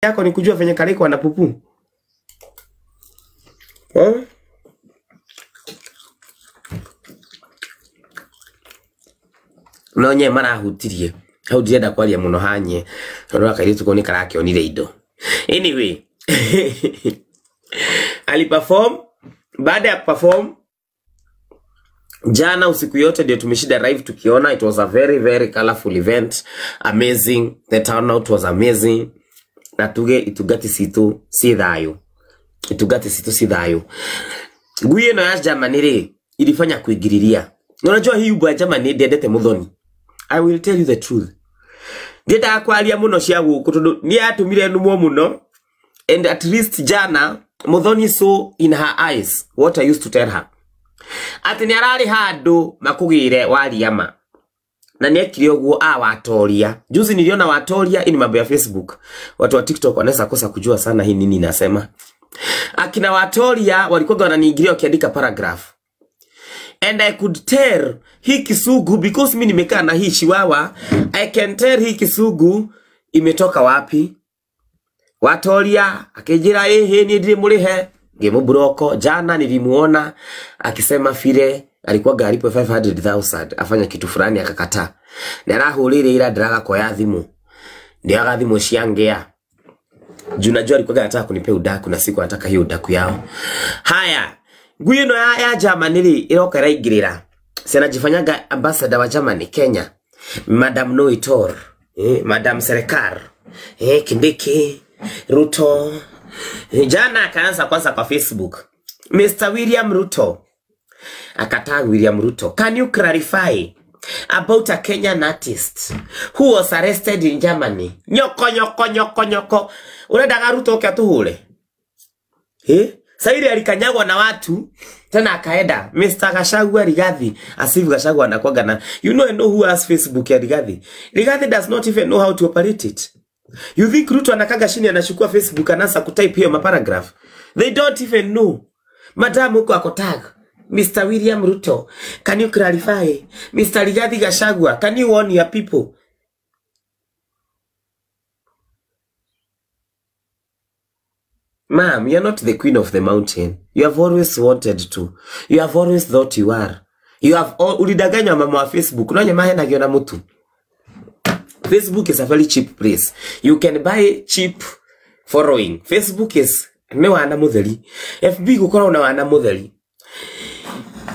Yako ni kujua venye Kariko anapupu. Eh? No nye marahutirie. Hau ndirenda kwaria muno hanye. Tondu kairitu kau ni karakionire indo. Anyway, aliperform. Baada ya perform jana usiku yote ndio tumeshinda live tukiona. It was a very very colorful event, amazing. The turnout was amazing. Na tuge itugati situ si thayo, itugati situ si thayo. Ngui ĩno ya Germany rĩ ilifanya kuingiriria. Na unajua hii ubwa Germany ndiendete Muthoni. I will tell you the truth. Ndiendaga kwaria muno cia guku tondu ni atumire numwo muno. And at least jana Muthoni saw in her eyes what I used to tell her. Ati ni arari handu makugire wariama. Na niekire uguo a Watoria. Juzi niliona Watoria, hii ni mambo ya Facebook. Watu wa TikTok wanaweza kosa kujua sana hii nini nasema. Akina Watoria walikuwa wananiingilia wakiandika paragraph. And I could tell hii Kisugu, because mimi nimekaa na hii Chihuahua, I can tell hii Kisugu imetoka wapi. Watoria akijira ehe ni ndiri murihe ngimubroko. Jana nilimuona akisema vile alikuwa garipo 500,000 afanya kitu fulani akakataa. Na arahurire ira ndiraga koya thimu. Ndiaga thimu ciangea. Juu najua alikuwa anataka kunipea udaku na siku anataka hiyo udaku yao. Haya, ngui ino ya Germany ri iroka iraingirira. Si anajifanyaga ambassador wa Germany Kenya. Madam Noitor, Madam Serikar, Kindiki, Ruto. Jana akaanza kwanza kwa Facebook. Mr. William Ruto. Akatag William Ruto. Can you clarify about a Kenyan artist who was arrested in Germany? Nyoko nyoko nyoko nyoko. Urendaga Ruto oke atuhure? Eh? Sairi alikanyagwa na watu tena akaenda. Mr. Gachagua Rigathi, asifu Gachagua anakuwaga na, you know, I know who has Facebook ya Rigathi. Rigathi does not even know how to operate it. You think Ruto anakaga chini anachukua Facebook anaanza kutype hiyo maparagraph? They don't even know. Madam huko ako tag Mr. William Ruto, can you clarify? Mr. Rigathi Gachagua, can you warn your people? Ma'am, you're not the queen of the mountain. You have always wanted to. You have always thought you are. You have all ulidanganywa mama wa Facebook. Unaona mahena giona mtu. Facebook is a very cheap place. You can buy cheap following. Facebook is ni wana mutheri. FB gukorwo na wana mutheri.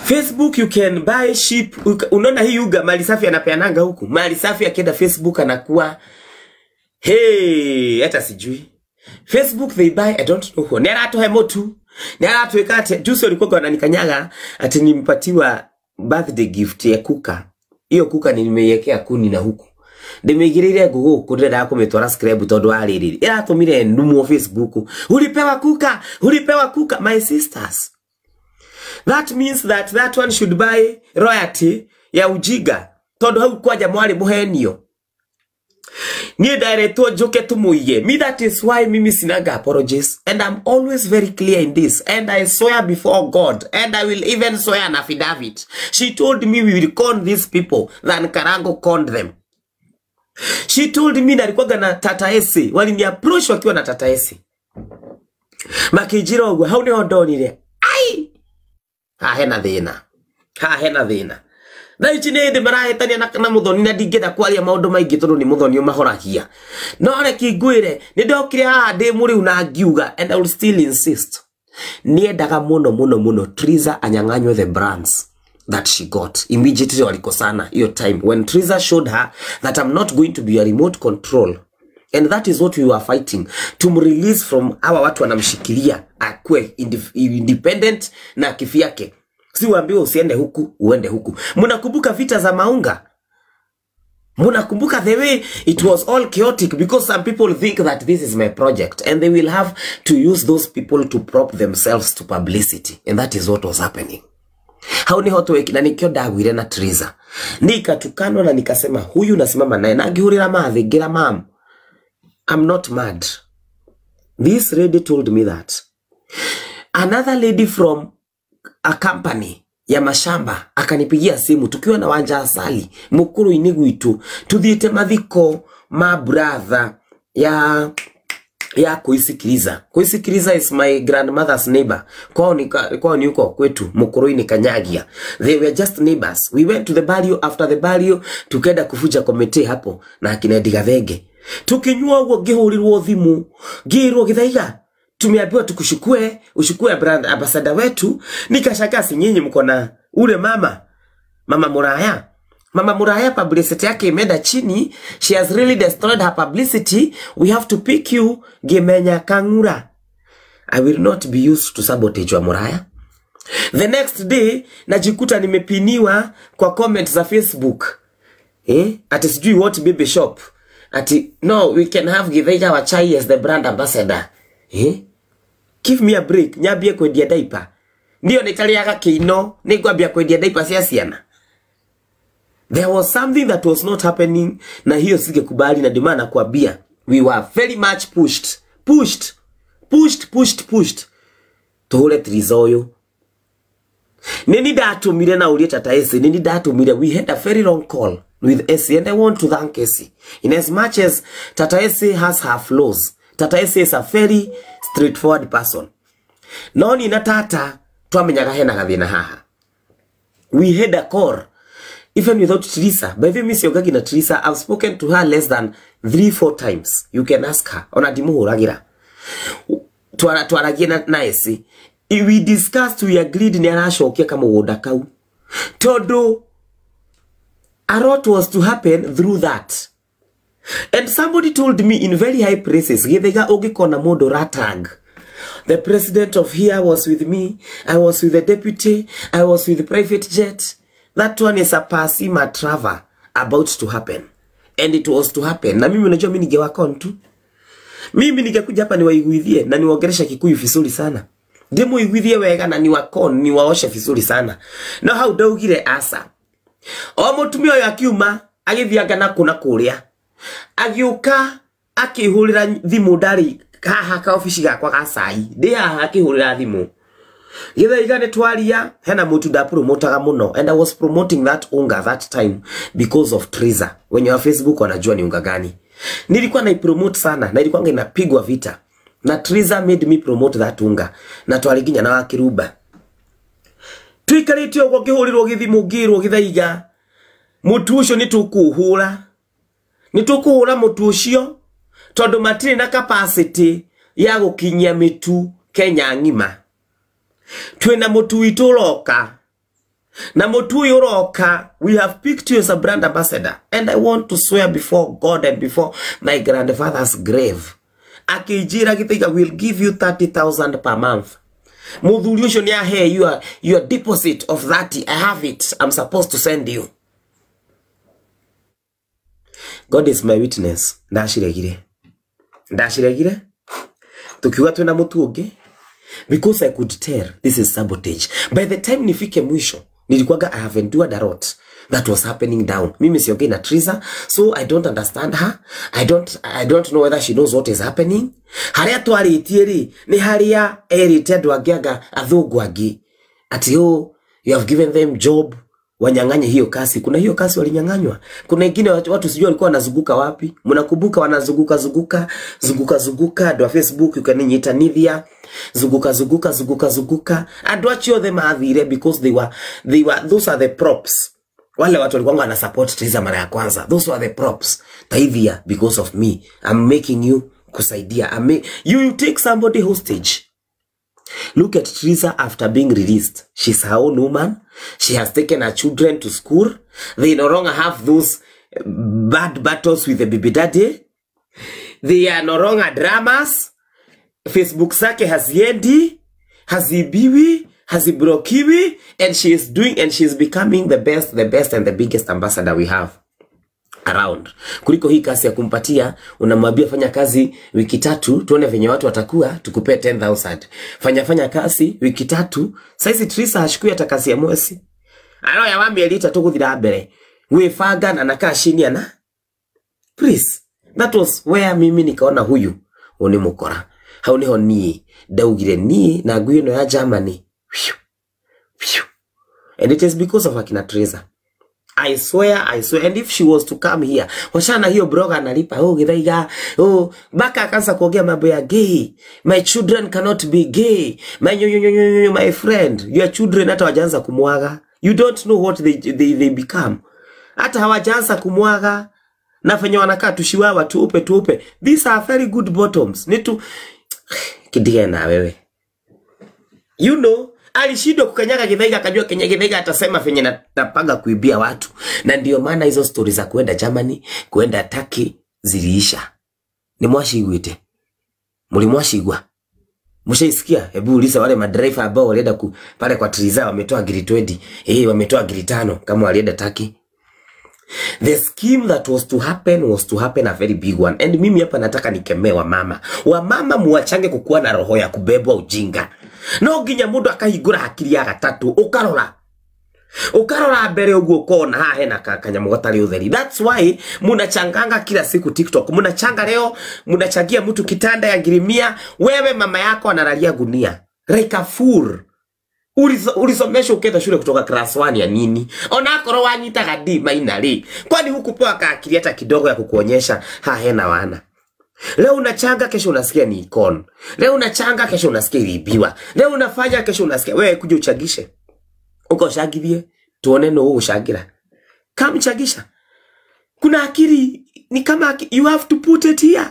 Facebook you can buy cheap. Unaona hii uga mali safi anapeananga huku. Mali safi akienda Facebook anakuwa hey, hata sijui. Facebook they buy, I don't know who. Ni aratuhe motu. Ni aratuweka ati juzi walikuwa wananikanyaga ati nimpatiwa birthday gift ya kuka. Hiyo kuka nimeiwekea kuni na huku. Ndimeigirire ngugu ndirenda kumitwara scrap tondu wa riri. Iratumire numu Facebook. Ulipewa kuka, ulipewa kuka, my sisters. That means that that one should buy royalty ya ujiga. Tondu hau kwanja mwari muhenio. Niĩ ndaĩrĩtwo njoke tumuiye. Me, that is why mimi sinaga apologies. And I'm always very clear in this. And I swear before God. And I will even swear an affidavit. She told me we will con these people than Karango conned them. She told me nalikuwaga na Tata Esi. Walini approach wakiwa na Tata Esi. Makijira ũguo, hau nĩho ndonire. Ai! Haha hena thĩna. Haha hena thĩna. Thaa ici nĩ hĩndĩ marahĩtania na Muthoni na ndingĩenda kwaria maũndũ maingĩ tondũ nĩ Muthoni ũmahoragia. No reke ngwĩre, nĩ ndokire haha ndĩ mũrĩu na ngiuga, and I will still insist. Niendaga mũno mũno mũno Triza anyang'anywe the brands that she got. Immediately walikosana hiyo time when Triza showed her that I'm not going to be a remote control. And that is what we were fighting, to release from hawa watu wanamshikilia akue independent na kifyake. Si uambiwe usiende huku, uende huku. Mnakumbuka vita za Maunga? Mnakumbuka the way it was all chaotic because some people think that this is my project and they will have to use those people to prop themselves to publicity. And that is what was happening. Hau niho tweki na nikio ndagwire na Triza. Nikatukanwa na nikasema huyu nasimama naye na ngihurira mathi ngira mam. I'm not mad. This lady told me that. Another lady from a company ya mashamba akanipigia simu tukiwa na Wanja Asali mukuru-ini gwitu tuthiite mathiko ma brother ya Ya kuisikiliza. Kuisikiliza is my grandmother's neighbor. Kwao ni huko kwetu Mukuruini Kanyagia. They were just neighbors. We went to the burial, after the burial tukenda kufuja committee hapo na akina Digathenge. Tukinyua uguo ngihurirwo thimu, ngirwo Githaiga. Tumeambiwa tukushukue, ushukue brand ambassador wetu. Nikashangaa si nyinyi mko na ule mama, Mama Muraya. Mama Muraya publicity yake imeenda chini. She has really destroyed her publicity. We have to pick you, Gemenya Kangura. I will not be used to sabotage wa Muraya. The next day, najikuta nimepiniwa kwa comment za Facebook. Ati sijui what baby shop. Ati, no, we can have Githaiga Wachai as the brand ambassador. Give me a break. Nyambie kwendia diaper. Ndio nitaliaga kino, ningwambia kwendia diaper cia ciana. There was something that was not happening na hiyo singekubali, na ndio maana nakwambia we were very much pushed. Pushed. Pushed, pushed, pushed. Tuhule Triza uyu. Nini ndatumire na urie tata Esi, nini ndatumire, we had a very long call with Esi and I want to thank Esi. In as much as Tata Esi has her flaws, Tata Esi is a very straightforward person. No ni na tata twamenyaga hena gathina haha. We had a call even without Teresa. By the way, Miss Yogagi na Teresa, I've spoken to her less than 3-4 times. You can ask her. Ona ndimuhuragira. Twaragie na Esi. We discussed, we agreed ni aracokia kamugunda kau. Tondu a lot was to happen through that. And somebody told me in very high places, Githaiga ugikona mundu ratag. The president of here was with me. I was with the deputy. I was with the private jet. That one is a pasima travel about to happen. And it was to happen. Na mimi unajua mimi ningewakon tu. Mimi ningekuja hapa niwaiguithie na niwaongelesha Kikuyu vizuri sana. Ndimuiguithie wega na niwakon, niwaoshe vizuri sana. No hau ndaugire asa. O mutumia uyu akiuma agithianga na kuna kuria. Agiuka akihurira thimu ndari haha ka ofici gakwa ga cai. Ndi haha akihurira thimu. Githaiga ni twaria hena mutu nda promotaga muno and I was promoting that unga that time because of Triza. Wenye wa Facebook wanajua ni unga gani. Nilikuwa naipromote sana na ilikuwa inapigwa vita. Na Triza made me promote that unga. Na twariginya na wakiruba. Twikarite uguo ngihurirwo githimu ngirwo Githaiga. Mutu ucio ni tukuhura. Ni tukuhura mutu ucio tondu matire na capacity ya gukinyia mitu Kenya ng'ima. Twina mutu witu uroka. Na mutu uyu uroka, we have picked you as a brand ambassador. And I want to swear before God and before my grandfather's grave. Akijira Githaiga will give you 30,000 per month. Muthuri ucio ni ahe your deposit of 30. I have it. I'm supposed to send you. God is my witness. Ndaciregire. Ndaciregire. Tukiuga twina mutu ungi. Because I could tell this is sabotage. By the time nifike mwisho, nilikuwaga I have endured a lot that was happening down. Mimi siongei na Triza, so I don't understand her. I don't know whether she knows what is happening. Haria twaritie ri, ni haria erite andu angi anga athungu angi. Ati oh, you have given them job, wanyang'anye hiyo kasi. Kuna hiyo kasi walinyang'anywa. Kuna wengine watu sijui walikuwa wanazunguka wapi. Mnakumbuka wanazunguka zunguka, zunguka zunguka, andu a Facebook ukaninyita nithia. Zunguka zunguka zunguka zunguka. Andu acio othe mathire because they were those are the props. Wale watu walikuwa wana support Triza mara ya kwanza. Those were the props. Taithia because of me. I'm making you kusaidia. You take somebody hostage. Look at Triza after being released. She's her own woman. She has taken her children to school. They no longer have those bad battles with the baby daddy. They are no longer dramas. Facebook zake haziendi, hazibiwi, hazibrokiwi, and she is doing and she is becoming the best and the biggest ambassador we have around. Kuliko hii kasi ya kumpatia, unamwambia fanya kazi wiki tatu, tuone venye watu watakuwa, tukupee 10,000. Fanya kazi wiki tatu, saizi Triza hashikui hata kazi ya mwezi. Ano ya wami elita tuguthira mbere. Wefanga na anakaa chini ana. Please, that was where mimi nikaona huyu ni mukora. Hau niho nie ndaugire nie na ngui ino ya Germany. Phew. Phew. And it is because of akina Triza. I swear, I swear. And if she was to come here, washana hiyo broga analipa, oh Githaiga, oh, baka akaanza kuongea mambo ya gay. My children cannot be gay. My my friend, your children hata wajaanza kumwaga. You don't know what they become. Hata hawajaanza kumwaga. Na fanya wanakaa tushiwawa tuupe tuupe. These are very good bottoms. Nitu kidia na wewe. You know, alishindwa kukanyaga Githaiga, akajua Kenya Githaiga atasema fenye napanga kuibia watu. Na ndio maana hizo stories za kuenda Germany, kuenda Turkey ziliisha. Ni mwashigwite. Mlimwashigwa. Mshaisikia? Hebu uliza wale madriver ambao walienda pale kwa Triza wametoa giri 20, wametoa giri 5 kama walienda Turkey. The scheme that was to happen was to happen a very big one. And mimi hapa nataka nikemee wamama. Wamama muachange kukuwa na roho ya kubebwa ujinga. No nginya mundu akahingura hakiri ya gatatu ukarora. Ukarora mbere uguo ukona haha hena kanyamu gatari utheri. That's why munachanganga kila siku TikTok. Munachanga leo, munachangia mtu kitanda ya ngiri 100, wewe mama yako analalia gunia. Like a fool. Ulisomeshwa ukenda shule kutoka class 1 ya nini? Onakorwo wanyitaga D minor ri. Kwani hukupewa kaakili hata kidogo ya kukuonyesha ha hena wana. Leo unachanga kesho unasikia ni icon. Leo unachanga kesho unasikia iliibiwa. Leo unafanya kesho unasikia wewe kuja uchagishe. Uko shagibie tuone no ushagira. Kama chagisha. Kuna akili ni kama you have to put it here.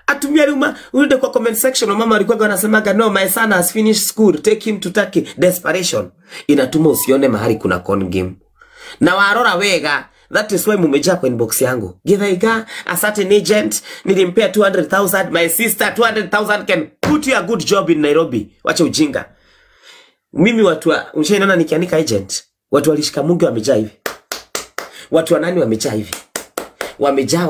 Atumia luma urudi kwa comment section, mama alikuwa anasemaga no my son has finished school, take him to Turkey. Desperation inatuma usione mahali kuna con game. Na warora wega, that is why mumejaa kwa inbox yangu. Githaiga, a certain agent nilimpea 200,000, my sister 200,000 can put you a good job in Nairobi. Wacha ujinga. Mimi watu ushainaona nikiandika agent, watu walishika mungu wamejaa hivi. Watu wa nani wamejaa hivi. Wamejaa.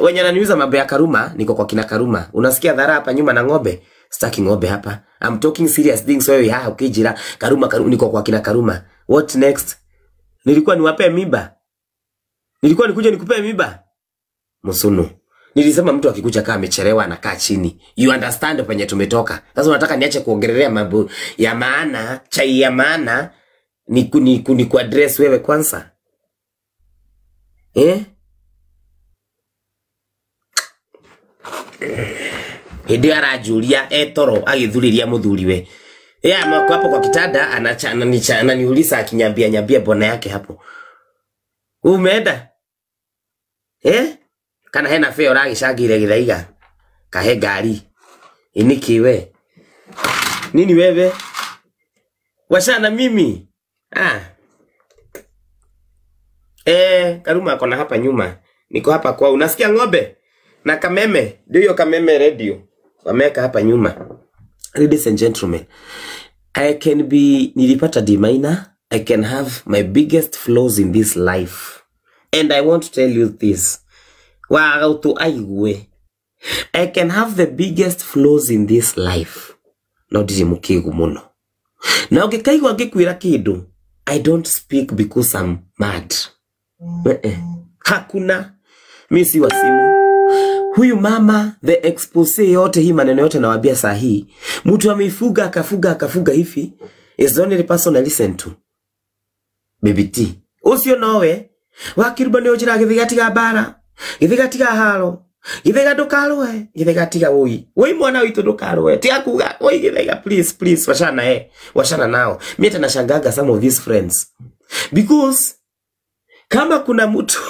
Wenye ananiuza mambo ya Karuma, niko kwa kina Karuma. Unasikia dhara hapa nyuma na ng'ombe? Sitaki ng'ombe hapa. I'm talking serious things wewe ha ukijira. Karuma, niko kwa kina Karuma. What next? Nilikuwa niwape mimba. Nilikuwa nikuja nikupe mimba. Musunu. Nilisema mtu akikuja kama amechelewa anakaa chini. You understand penye tumetoka. Sasa unataka niache kuongelea mambo ya maana, chai ya maana, ni kuaddress wewe kwanza. Eh? Hĩndĩ arajuria etoro agithuriria muthuriwe. Yeye amako hapo kwa kitanda ananiuliza akinyambia nyambia bwana yake hapo. Umeenda? Eh? Kana hena feo uragicangire Githaiga. Kahe ngari. Iniki we. Nini wewe? Washana mimi. Ah. Karuma akona hapa nyuma. Niko hapa kwa unasikia ng'ombe? Na Kameme, ndio hiyo Kameme radio. Wameka hapa nyuma. Ladies and gentlemen, I can be nilipata D minor, I can have my biggest flaws in this life. And I want to tell you this. Wa aiwe. I can have the biggest flaws in this life. No ndiri mukigu muno. Na ungikaigua ngikwira kindu, I don't speak because I'm mad. Hakuna. Mimi si wasimu. Huyu mama, the expose yote hii maneno yote nawaambia saa hii. Mtu ameifuga akafuga hivi is the only person I listen to. Baby T. Ucio nowe wakiruba ni ujira Githaiga tiga bara. Githaiga tiga haro. Githaiga ndukarwe. Githaiga tiga woi. Woi mwana witu ndukarwe. Tiga kuga woi Githaiga please please wachana wachana nao. Mimi hata nashangaga some of these friends. Because kama kuna mtu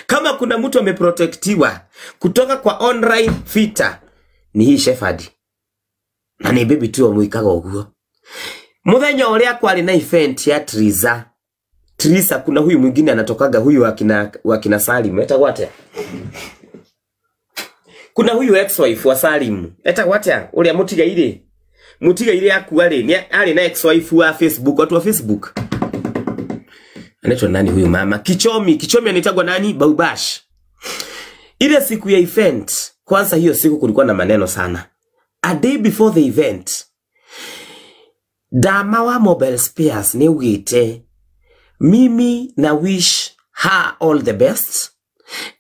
kama kuna mtu ameprotectiwa kutoka kwa online fita ni hii Shepherd. Na ni baby tu omwikaga uguo. Muthenya uria kwari na event ya Triza. Triza kuna huyu mwingine anatokaga huyu wakina Salim. Etagwo atia? Kuna huyu ex-wife wa Salim. Etagwo atia? Uria mutigaire. Mutigaire akua ri ni ari na ex-wife wa Facebook, watu wa Facebook. Anaitwa nani huyu mama? Kichomi. Kichomi anaitwa nani? Baubash. Ile siku ya event, kwanza hiyo siku kulikuwa na maneno sana. A day before the event, Damawa Mobile Spares ni ugite, mimi na wish her all the best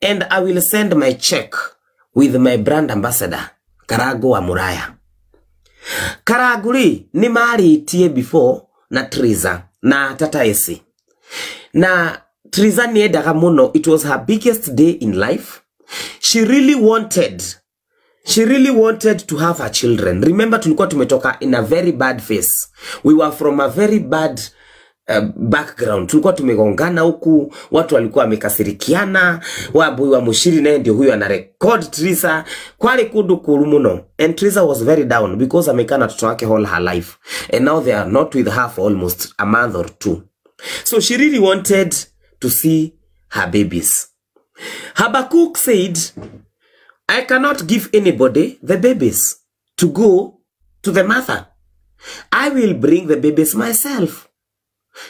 and I will send my check with my brand ambassador, Karago wa Muraya. Karaguri ni mali itie before na Triza na Tata Esi. Na Triza nĩendaga mũno, it was her biggest day in life. She really wanted to have her children. Remember, tulikuwa tumetoka in a very bad phase. We were from a very bad background. Tulikuwa tumegongana huku, watu walikuwa wamekasirikiana, Wambui wa Mushiri naye ndio huyo ana record Triza kwari kundu kuru muno. And Triza was very down because amekaa na watoto wake all her life. And now they are not with her for almost a month or two. So she really wanted to see her babies. Habakkuk said, "I cannot give anybody the babies to go to the mother. I will bring the babies myself."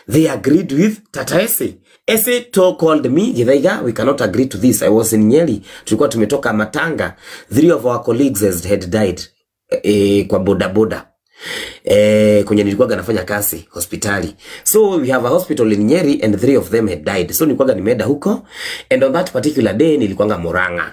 They agreed with Tata Ese. Ese to called me, "Githaiga, we cannot agree to this." I was in Nyeri. Tulikuwa tumetoka Matanga. Three of our colleagues had died kwa boda boda. Kwenye nilikuwa nafanya kazi hospitali. So we have a hospital in Nyeri and three of them had died. So nilikuwa nimeenda huko, and on that particular day nilikuwa Murang'a.